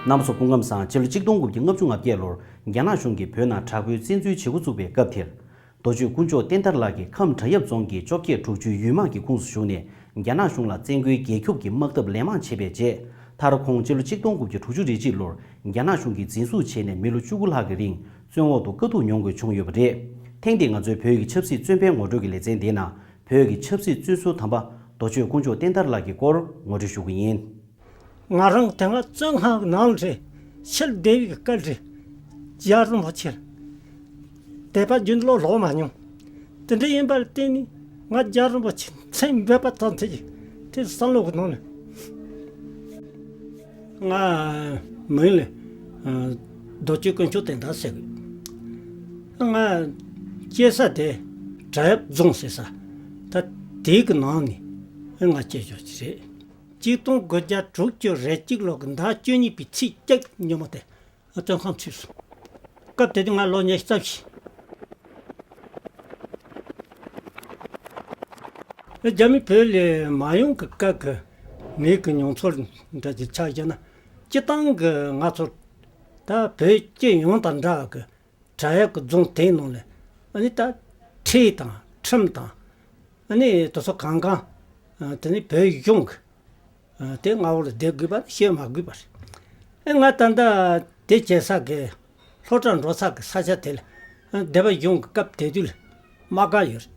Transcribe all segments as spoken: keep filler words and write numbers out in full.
རྣམ་པ་ཚོ་སྐུ་ཁམས་བཟང་། སྤྱི་ལོ་གཅིག་སྟོང་དགུ་བརྒྱ་ལྔ་བཅུ་ང་བརྒྱད་ལོར་རྒྱ་ནག་གཞུང་གིས་བོད་ནང་དྲག་པོའི་བཙན་འཛུལ་བྱེད་འགོ་བཙུགས་པའི་སྐབས་དེར། རྡོ་གཅོད་དཀོན་མཆོག་བསྟན་དར་ལགས་ཀྱིས་ཁམས་བྲག་གཡབ་རྫོང་གི་བཅོ་བརྒྱད་དྲུག་ཅུའི་ཡུལ་དམག་གི་ཁོངས་སུ་ཞུགས་ནས། རྒྱ་ནག་གཞུང་ལ་བཙན་རྒོལ་རྒྱལ་སྐྱོབ་ཀྱི་དམག་འཐབ་ལན་མང་བྱས་པའི་རྗེས། མཐར་ཁོང་སྤྱི་ལོ་གཅིག་སྟོང་དགུ་བརྒྱ་དྲུག་ཅུ་རེ་གཅིག་ལོར་རྒྱ་ནག་གཞུང་གིས་འཛིན་བཟུང་བྱས་ནས་མི་ལོ་བཅུ་དགུ་ལྷག་གི་རིང་བཙོན་འོག་ཏུ་དཀའ་སྡུག་མྱོང་དགོས་བྱུང་ཡོད་པ་རེད། ཐེངས་འདིའི་ང་ཚོའི་བོད་ཀྱི་ཆབ་སྲིད་བཙོན་པའི་ངོ་སྤྲོད་ཀྱི་ལེ་ཚན་འདིའི་ནང་། བོད་ཀྱི་ཆབ་སྲིད་བཙོན་ཟུར་དམ་པ་རྡོ་གཅོད་དཀོན་མཆོག་བསྟན་དར་ལགས་ཀྱི་སྐོར་ངོ་སྤྲོད་ཞུ་གི་ཡིན། ང་རང་དེ་སྔ་བཙོན་ཁང་གི་ནང་ལ་རེད། ཕྱིར་བསྡད་པའི་སྐབས་རེད། རྒྱལ་བ་རིན་པོ་ཆེར་དད་པ་རྒྱུན་ལོག་ལོག་མ་མྱོང་། དེ་འདྲ་ཡིན་པར་བརྟེན་ནས་ང་རྒྱལ་བ་རིན་པོ་ཆེ་མཚན་འབོད་པ་ཙམ་དེ་ཡིས་དེ་བསམ་བློ་གི་ནང་ནས། ང་མིང་ལ་རྡོ་གཅོད་དཀོན་མཆོག་བསྟན་དར་ཟེར་གི། ང་སྐྱེས་ས་དེ་བྲག་གཡབ་རྫོང་ཟེར་ས། ད་དེའི་གི་ནང་ནས་ང་སྐྱེས་ཆོག་ཅིག་རེད། གཅིག་སྟོང་དགུ་བརྒྱ་དྲུག་ཅུ་རེ་གཅིག་ལོ་གི་ཟླ་བཅུ་གཉིས་པའི་ཚེས་གཅིག་ཉིན་མོ་དེ་བཙོན་ཁང་ཚུད་སོང་། སྐབས་དེ་དུས་ང་ལོ་ཉི་ཤུ་རྩ་བཞི། རྒྱ་མི་བོད་ལ་མ་ཡོང་གི་སྐབས་ཀྱི་ངེད་ཀྱི་མྱོང་ཚོར་འདྲ་ཅིག་ཆ་བཞག་ན། སྤྱིར་བཏང་གི་ང་ཚོ་ད་བོད་སྤྱི་ཡོངས་དང་འདྲ་བ་གི་བྲག་གཡབ་ཀྱི་རྫོང་དེའི་ནང་ལ་ཨ་ནི་ད་ཁྲལ་དང་ཁྲིམས་དང་ཨ་ནི་དེ་ཚོ་གང་གང་དེ་ནི་བོད་གཞུང་གི་དེ་མངའ་འོག་ལ་བསྡད་དགོས་པ་ནི་བཤད་མ་དགོས་པ་རེད། ཨེ་ང་ད་ལྟ་དེ་བྱེད་ས་གི་སློབ་གྲྭ་འགྲོ་ས་གི་ས་ཆ་དེ་ལ་སྡེ་པ་གཞུང་གི་སྐབས་དེ་དུས་ལ་དམག་སྒར་ཡོད་རེད།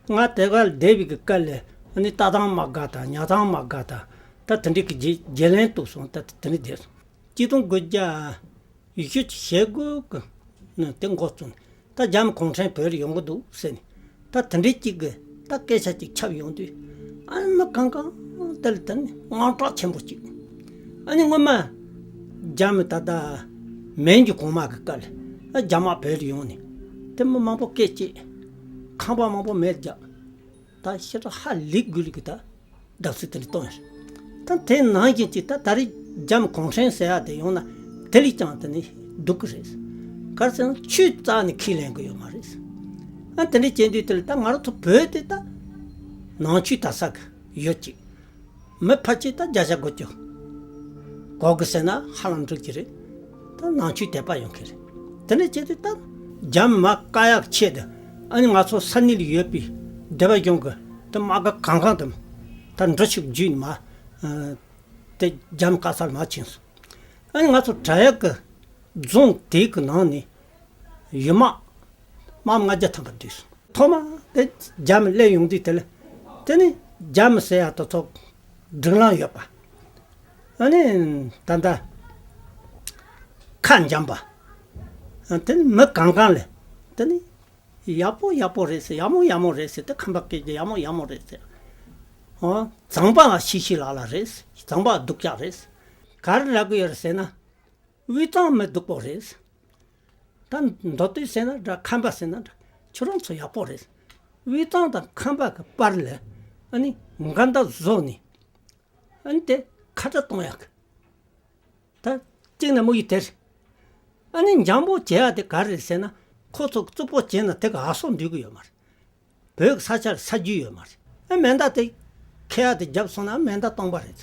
ང་དེ་ག་ལ་བསྡད་པའི་གི་སྐབས་ལ་ཨ་ནི་རྟ་ཐང་དམག་སྒར་དང་ཉ་ཐང་དམག་སྒར་དང་ད་དེ་འདྲའི་གི་བརྗེ་བརྗེ་ལེན་གཏུགས་སོང་། ད་དེ་འདྲ་བསྡད་སོང་། གཅིག་སྟོང་དགུ་བརྒྱ་ཉི་ཤུ་ཞེ་དགུ་གི་ནང་དེ་འགོ་བཙུགས་ནས་ད་རྒྱ་མི་གུང་ཁྲན་བོད་ལ་ཡོང་གི་འདུག་ཟེར་ནས་ད་དེ་འདྲའི་གཅིག་གི་ད་སྐད་ཆ་གཅིག་ཁྱབ་ཡོང་དུས། ཨ་ནི་མི་གང་གང་དེ་ལ་དེ་ནི་དངངས་སྐྲག་ཆེན་པོ་གཅིག་ཨ་ནི་སྔོན་མ་རྒྱ་མི་ད་ལྟ་མན་གྱི་གོང་མ་གི་སྐབས་ལ་ཨ་རྒྱ་དམག་བོད་ལ་ཡོང་ནས་དེ་མི་མང་པོ་སྐད་བཅད། ཁང་པ་མང་པོ་མེར་བརྒྱབ། ད་ཤི་ཁྲག་ཧ་ལས་དགོས་ལུགས་ཀྱི་ད་བརྡབ་གསིག་དེ་འདྲ་གཏོང་ཡོད་རེད། ད་དེ་ནང་བཞིན་གྱི་ད་ད་རེས་རྒྱ་མི་གུང་ཁྲན་ཟེར་ཡ་དེ་ཡོང་ན་དེ་ལས་ཀྱང་དེ་ནི་སྡུག་གི་རེད། ག་རེ་ཟེར་ན་ཆུ་རྩ་ནས་ཁས་ལེན་གི་ཡོད་མ་རེད། ཨ་དེ་འདྲ་བྱེད་དུས་དེ་ལ་ད་ང་རང་ཚོ་བོད་དེ་ད་ནང་ཆོས་དར་ས་གི་ཡོད་ཅིག་མི་ཕལ་ཆེར་ད་བརྒྱ་ཆ་དགུ་བཅུ་གོ་གི་ཟེར་ན་ཧ་ལམ་འགྲིག་གི་རེད། ད་ནང་ཆོས་དད་པ་ཡོང་གི་རེད། དེ་འདྲ་བྱེད་དུས་ད་རྒྱ་མི་མ་བཀག་ཡག་ཆེད་དུ་ཨ་ནི་ང་ཚོ་ས་གནས་ལ་ཡོད་པའི་སྡེ་པ་གཞུང་གི་ད་དམག་སྒར་གང་གང་དུ་ད་འགྲོ་ཆུག་བརྒྱུད་ནས་མ་དེ་རྒྱ་མི་བཀག་ས་ལ་མ་ཕྱིན་སོང་། ཨ་ནི་ང་ཚོ་བྲག་གཡབ་ཀྱི་རྫོང་དེ་གི་ནང་ནས་ཡུལ་དམག་དམག་ལྔ་བརྒྱ་ཐམ་པ་བསྡུས་སོང་། ཐོག་མ་དེ་རྒྱ་མི་སླེབས་ཡོང་དུས་དེ་ལ་དེ་ནི་རྒྱ་མི་ཟེར་ཡ་དེ་ཚོ་སྒྲིག་ལམ་ཡོད་པ། ཨ་ནི་ད་ལྟ་ཁ་འཇམ་པ། ཨ་དེ་ནི་མི་གང་གང་ལ་དེ་ནི་ཡག་པོ་ཡག་པོ་རེད་ཟེར། ཡག་མོ་ཡག་མོ་རེད་ཟེར། དེ་ཁམས་པ་སྐད་ཀྱི་ཡག་མོ་ཡག་མོ་རེད་ཟེར། ཨོ་གཙང་པ་ཤི་ཤི་ལ་ལ་རེད་ཟེར། གཙང་པ་སྡུག་ཅག་རེད་ཟེར། ག་རེ་ལབ་གི་ཡོད་རེད་ཟེར་ན། དབུས་གཙང་མི་སྡུག་པོ་རེད། ད་མདོ་སྟོད་ཟེར་ན་འདྲ། ཁམས་པ་ཟེར་ན་འདྲ། ཁྱོད་རང་ཚོ་ཡག་པོ་རེད། དབུས་གཙང་དང་ཁམས་པ་གི་བར་ལ་ཨ་ནི་འགལ་ཟླ་བཟོས་ནས་ཨ་ནི་དེ་ཁ་བྲལ་གཏོང་ཡག་གི་ད་གཅིག་ནས་དམིགས་ཡུལ་དེ་རེད། ཨ་ནི་འཇམ་པོ་བྱེད་ཡག་དེ་ག་རེ་རེད་ཟེར་ན། ཁོ་ཚོ་རྩུབ་པོ་བྱས་ན་དེ་ག་ཨ་སོགས་འདུས་གི་ཡོད་མ་རེད། བོད་ཀྱི་ས་ཆར་ས་རྒྱུས་ཡོད་མ་རེད། ཨ་མེ་མདའ་དེ་ཁེ་ཡ་དེ་བརྒྱབ་སོང་ན་མེ་མདའ་སྟོང་པ་རེད།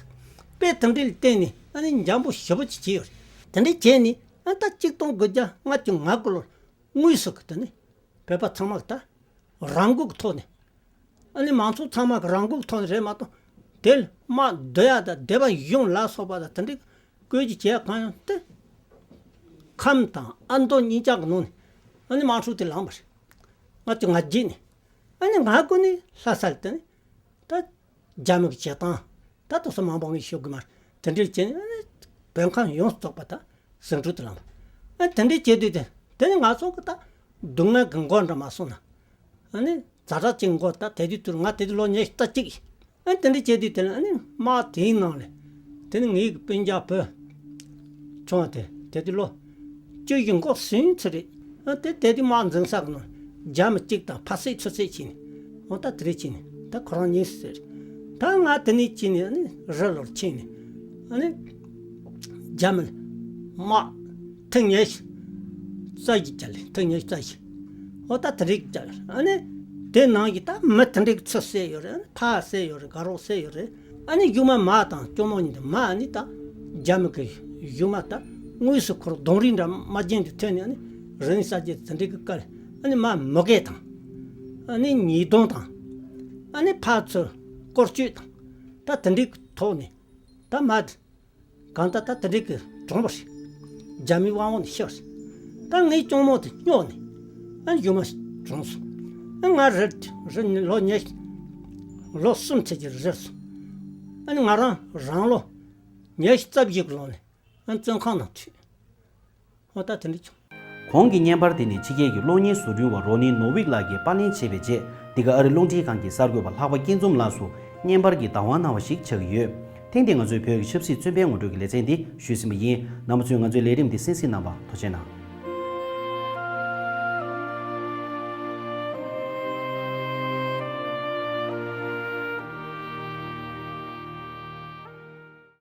དཔེ་དེ་འདྲ་ལ་བརྟེན་ནས་ཨ་ནི་འཇམ་པོ་ཞེ་པོ་ཅིག་བྱས་ཡོད་རེད། དེ་འདྲ་བྱས་ནས་ཨ་ད་གཅིག་སྟོང་དགུ་བརྒྱ་ལྔ་བཅུ་ང་དགུ་ལོར་དངོས་སུ་གི་དེ་ནི་བོད་པ་ཚང་མ་གི་ད་རང་འགུལ་གྱི་ཐོག་ནས་ཨ་ནི་མང་ཚོགས་ཚང་མ་གི་རང་འགུལ་གྱི་ཐོག་ནས་རེད་མ་གཏོགས་དེ་ལ་དམག་བསྡུ་ཡ་དང་སྡེ་པ་གཞུང་ལ་སོགས་པ་དང་དེ་འདྲའི་བཀོད་ཀྱི་བྱས་གང་ཡང་དེ་ཁམས་དང་ཨ་མདོ་གཉིས་ཆ་གི་ནང་ནས་ཨ་ནི་དམག་འཁྲུག་དེ་ལངས་པ་རེད། ལྔ་བཅུ་ང་བརྒྱད་ནས། ཨ་ནི་ང་དགུ་ནས་ལྷ་ས་ལ་དེ་ནས་ད་རྒྱ་མི་གི་བྱེད་སྟངས་ད་དུང་སུ་མང་པོ་ངས་ཤོད་གི་མ་རེད། དེ་འདྲའི་བྱས་ནས་ཨ་ནི་བོད་ཁམས་ཡོངས་སུ་རྫོགས་པ་ད་ཟིང་འཁྲུག་དེ་ལངས་པ། ཨ་ནི་དེ་འདྲའི་བྱས་དུས་དེ་དེ་ནས་ང་ཚོ་གི་ད་སྡུག་བསྔལ་གི་མགོ་འདྲ་མ་སོང་ན། ཨ་ནི་ཛ་དྲག་ཅིག་མགོ་ད་དེ་དུས་དུས་ང་དེ་དུས་ལོ་ཉི་ཤུ་རྩ་གཅིག་ཡིན། ཨ་ནི་དེ་འདྲ་བྱས་དུས་དེ་ལ་ཨ་ནི་དམག་དེའི་ནང་ལ་དེ་ནི་ངའི་གི་སྤུན་ཀྱག་བུ་ཆུང་བ་དེ་དེ་དུས་ལོ་བཅུ་བཞི་འགོ་ཟིན་ཚོད་རེད། ཨ་དེ་དེ་དུས་དམག་འཛིང་ས་གི་ནང་རྒྱ་མི་གཅིག་དང་ཕ་སེ་ཚོད་ཚོད་བྱས་ནས་འོ་ད་དེ་རེད་བྱས་ནས་ད་ཁོ་རང་གཉིས་སུ་ཟེར། ད་ང་དེ་ནས་བྱས་ནས་ཨ་ནི་རི་ལོར་ཕྱིན་ནས་ཨ་ནི་རྒྱ་མི་དམག་ཐེངས་ཉི་ཤུ་རྩ་བཞི་བརྒྱབ་ལས། ཐེངས་ཉི་ཤུ་རྩ་བཞི། ཨོ་ད་དེ་རིགས་བརྒྱབ་ཡོད་རེད། ཨ་ནི་དེ་ནང་གི་ད་མི་དེ་འདྲའི་ཚུར་བསད་ཡོད་རེད། ཨ་ནི་ཕར་བསད་ཡོད་རེད། དགའ་རོགས་བསད་ཡོད་རེད། ཨ་ནི་གཞུག་མ་མ་དང་སྐྱོ་མོ་གཉིས་དེ་མ་ཨ་ནི་ད་རྒྱ་མི་གི་ གཞུག་མ་ད་དངོས་སུ་ཁོར་རྡུང་རེས་འདྲ་མ་བརྒྱབ་དུས་ཐོན་ནས། ཨ་ནི་རིམ་གསར་བརྗེ་དེ་འདྲའི་གི་སྐབས། ཨ་ནི་མ་མུ་གེ་དང་། ཨ་ནི་ཉེས་རྡུང་དང་། ཨ་ནི་ཕར་ཚུར་སྐོར་སྐྱོད་དང་། ད་དེ་འདྲའི་གི་ཐོག་ནས་ད་མ་གང་ལྟར་ད་དེ་འདྲའི་གི་གྲོངས་པ་རེད། རྒྱ་མིའི་དབང་འོག་ནས་ཤི་བ་རེད། ད་ངའི་གཅུང་མོ་དེ་སྨྱོ་ནས། ཨ་ནི་གཞུག་མ་གྲོངས་སོང་། ཨ་ང་རེད་རེད་ལོ་ཉི་ལོ་གསུམ་ཚད་ཀྱི་རེད་སོང་། ཨ་ནི་ང་རང་རང་ལོ་ཉི་ཤུ་རྩ་བཞི་གི་ལོ་ནས་ཨ་ནི་བཙོན་ཁང་ནང་ཚུད། འོ་ད་དེ་འདྲ་བྱུང་། གོང་གི་བརྙན་པར་དེ་ནི་ཕྱི་རྒྱལ་གྱི་གློག་བརྙན་བཟོ་སྐྲུན་པ་རོ་ནི་ནོ་ཝིག་ལགས་ཀྱིས་པར་ལེན་བྱས་པའི་རྗེས། འདི་ག་ཨ་རི་རླུང་འཕྲིན་ཁང་གི་གསར་འགོད་པ་ལྷག་པ་སྐྱིད་འཛོམས་ལགས་སུ་བརྙན་པར་གྱི་བདག་དབང་གནང་བ་ཞིག་ཆགས་ཀྱི་ཡོད། ཐེངས་འདིའི་ང་ཚོའི་བོད་ཀྱི་ཆབ་སྲིད་བཙོན་པའི་ངོ་སྤྲོད་ཀྱི་ལེ་ཚན་འདི་ཞུས་ཟིན་པ་ཡིན། རྣམ་པ་ཚོས་ང་ཚོའི་ལས་རིམ་འདི་གསན་གཟིགས་གནང་བར་ཐུགས་རྗེ་གནང་།